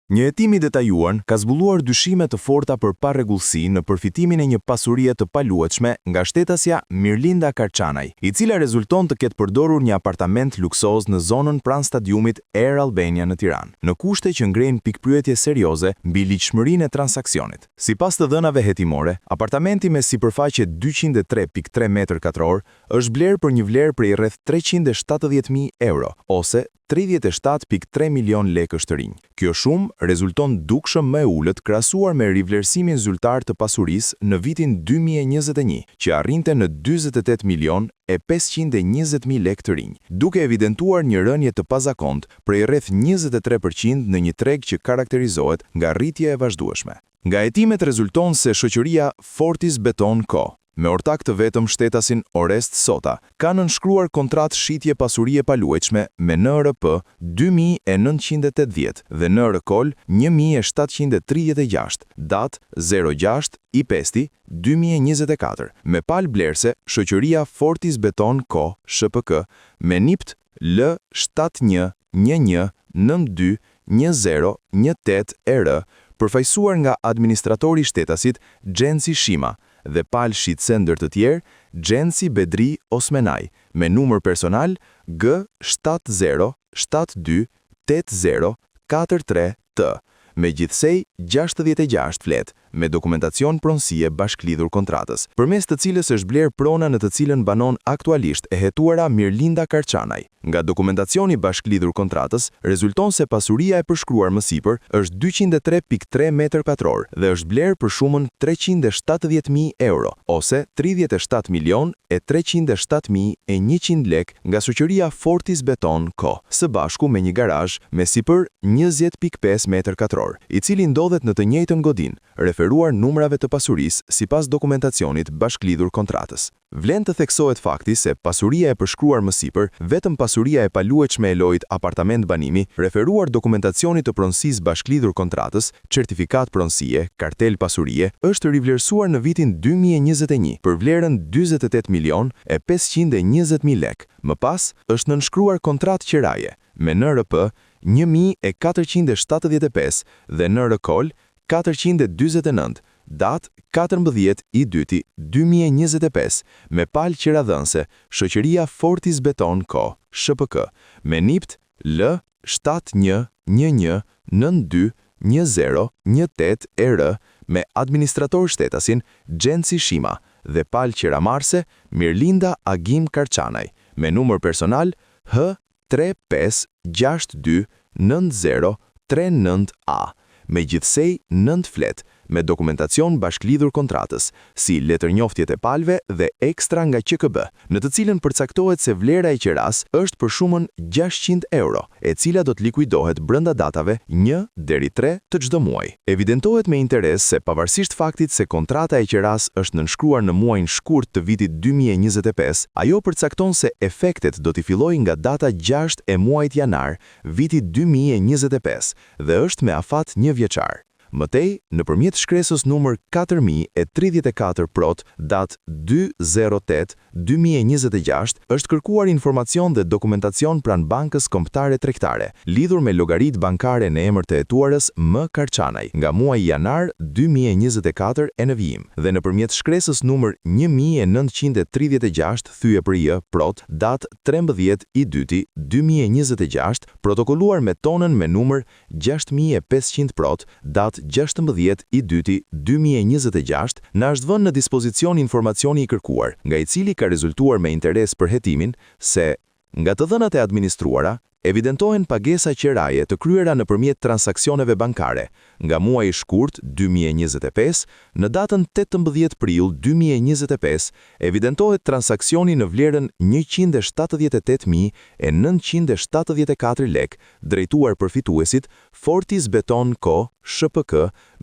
Një hetim i detajuar ka zbuluar dyshime të forta për parregullsi në përfitimin e një pasurie të paluajtshme nga shtetasja Mirlinda Karçanaj, e cila rezulton të ketë përdorur një apartament luksoz në zonën pranë stadiumit Air Albania në Tiranë, në kushte që ngrejnë pikëpyetje serioze mbi ligjshmërinë e transaksionit. Sipas të dhënave hetimore, apartamenti me sipërfaqe 203.3 metër katror është blerë për një vlerë prej rreth 370.000 euro, ose 37.3 milion lekësh të rinj. Kjo shumë rezulton dukshëm më e ulët krahasuar me rivlerësimin zyrtar të pasurisë në vitin 2021, që arrinte në 48 milion e 520.000 lekë të rinj, duke evidentuar një rënie të pazakontë prej rreth 23% në një treg që karakterizohet nga rritje e vazhdueshme. Nga hetimet rezulton se shoqëria Fortis Beton Co me ortak të vetëm shtetasin Orest Sota, ka nënshkruar kontratë shitje pasurie paluajtshme me NRP 2980 dhe NR Kol 1736, datë 06 i 5 2024, me palë blerëse shoqëria Fortis Beton Co. SHPK, me NIPT L 71 11 92 10 18 ER, përfaqësuar nga administratori shtetasit Xhensi Shima dhe palë shitëse ndër të tjerë Xhensi Bedri Osmenaj me numër personal G 70 72 80 43 T, me gjithsej 66 fletë, me dokumentacion pronësie bashklidhur kontratës, përmes të cilës është blerë prona në të cilën banon aktualisht e hetuara Mirlinda Karçanaj. Nga dokumentacioni bashklidhur kontratës, rezulton se pasuria e përshkruar më sipër është 203.3 metër katror dhe është blerë për shumën 370.000 euro, ose 37 milion e 307.100 lek nga shoqëria Fortis Beton Co, së bashku me një garazh me sipër 20.5 metër katror, i cili ndodhet në të njëjtën godinë, referuar numrave të pasurisë sipas dokumentacionit bashklidhur kontratës. Vlen të theksohet fakti se pasuria e përshkruar më sipër, vetëm pasuria e paluajtshme e llojit apartament banimi, referuar dokumentacionit të pronësisë bashklidhur kontratës, certifikat pronësie, kartel pasurie, është rivlerësuar në vitin 2021 për vlerën 48 milion e 520.000 lek. Më pas, është nënshkruar kontratë qeraje me NRP 1475 dhe NR Kol 449, datë 14 i dyti 2025, me palë qiradhënëse, shoqëria Fortis Beton Co, SHPK, me NIPT L 71 11 92 10 18 ER, me administrator shtetasin Xhensi Shima dhe palë qiramarrëse Mirlinda Agim Karçanaj, me numër personal H 3562 90 39 A, me gjithsej 9 fletë, me dokumentacion bashklidhur kontratës, si letërnjoftjet e palëve dhe ekstra nga QKB, në të cilën përcaktohet se vlera e qeras është për shumën 600 euro, e cila do të likuidohet brenda datave 1 deri 3 të çdo muaj. Evidentohet me interes se pavarësisht faktit se kontrata e qeras është nënshkruar në muajin shkurt të vitit 2025, ajo përcakton se efektet do t'i fillojë nga data 6 e muajit janar vitit 2025 dhe është me afat një vjeçar. Më tej, nëpërmjet shkresës numër 4034 prot, datë 208 2026, është kërkuar informacion dhe dokumentacion pranë Bankës Kombëtare Tregtare, lidhur me llogaritë bankare në emër të hetuarës M. Karçanaj, nga muaji janar 2024 e në vijim, dhe nëpërmjet shkresës numër 1936 thyerje për J prot, datë 13 i dyti 2026, protokolluar me tonën me numër 6500 prot, datë 16 i dyti 2026, na është vënë në dispozicion informacioni i kërkuar, nga i cili ka rezultuar me interes për hetimin se nga të dhënat e administruara, evidentohen pagesa qeraje të kryera nëpërmjet transaksioneve bankare, nga muaji shkurt 2025, në datën 18 prill 2025, evidentohet transaksioni në vlerën 178.974 lek, drejtuar përfituesit Fortis Beton Co. SHPK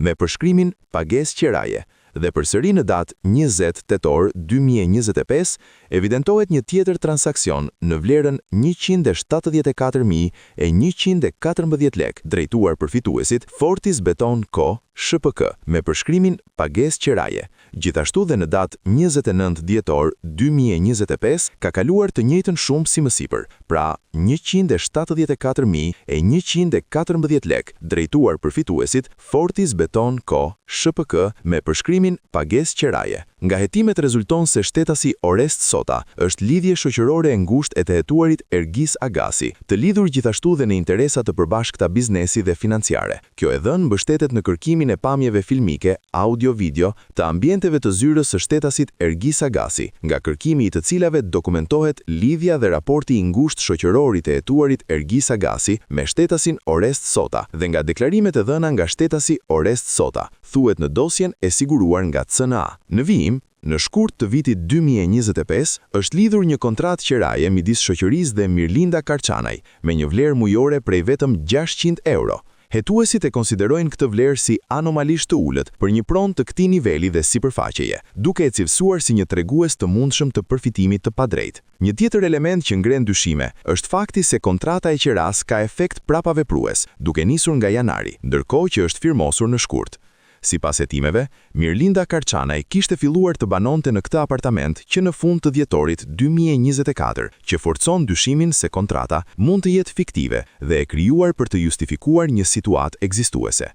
me përshkrimin pagesë qeraje dhe përsëri në datë 20 tetor 2025 evidentohet një tjetër transaksion në vlerën 174.114 lek drejtuar përfituesit Fortis Beton Co. SHPK me përshkrimin pagesë qeraje. Gjithashtu dhe në datë 29 dhjetor 2025 ka kaluar të njëjtën shumë si më sipër, pra 174.114 lek, drejtuar përfituesit Fortis Beton Co. SHPK me përshkrimin pagesë qeraje. Nga hetimet rezulton se shtetasi Orest Sota është lidhje shoqërore e ngushtë e të hetuarit Ergis Agasi, të lidhur gjithashtu dhe në interesa të përbashkëta biznesi dhe financiare. Kjo e dhënë mbështetet në kërkimin e pamjeve filmike, audio-video, të ambienteve të zyrës së shtetasit Ergis Agasi, nga kërkimi i të cilave dokumentohet lidhja dhe raporti i ngushtë shoqëror i të hetuarit Ergis Agasi me shtetasin Orest Sota dhe nga deklarimet e dhëna nga shtetasi Orest Sota, thuhet në dosjen e siguruar nga CNA. Në vijim, në shkurt të vitit 2025, është lidhur një kontratë qeraje midis shoqërisë dhe Mirlinda Karçanaj, me një vlerë mujore prej vetëm 600 euro. Hetuesit e konsiderojnë këtë vlerë si anomalisht të ulët për një pronë të këtij niveli dhe sipërfaqeje, duke e cilësuar si një tregues të mundshëm të përfitimit të padrejtë. Një tjetër element që ngren dyshime është fakti se kontrata e qerasë ka efekt prapaveprues, duke nisur nga janari, ndërkohë që është firmosur në shkurt. Sipas hetimeve, Mirlinda Karçanaj kishte filluar të banonte në këtë apartament që në fund të dhjetorit 2024, që forcon dyshimin se kontrata mund të jetë fiktive dhe e krijuar për të justifikuar një situatë ekzistuese.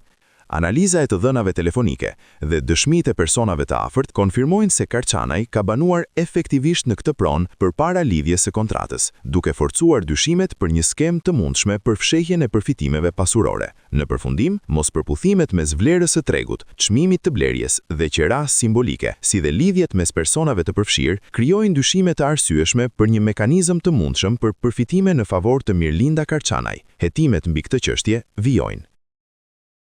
Analiza e të dhënave telefonike dhe dëshmitë e personave të afërt konfirmojnë se Karçanaj ka banuar efektivisht në këtë pronë përpara lidhjes së kontratës, duke forcuar dyshimet për një skemë të mundshme për fshehjen e përfitimeve pasurore. Në përfundim, mospërputhimet mes vlerës së tregut, çmimit të blerjes dhe qerasë simbolike, si dhe lidhjet mes personave të përfshirë, krijojnë dyshime të arsyeshme për një mekanizëm të mundshëm për përfitime në favor të Mirlinda Karçanaj. Hetimet mbi këtë çështje vijojnë.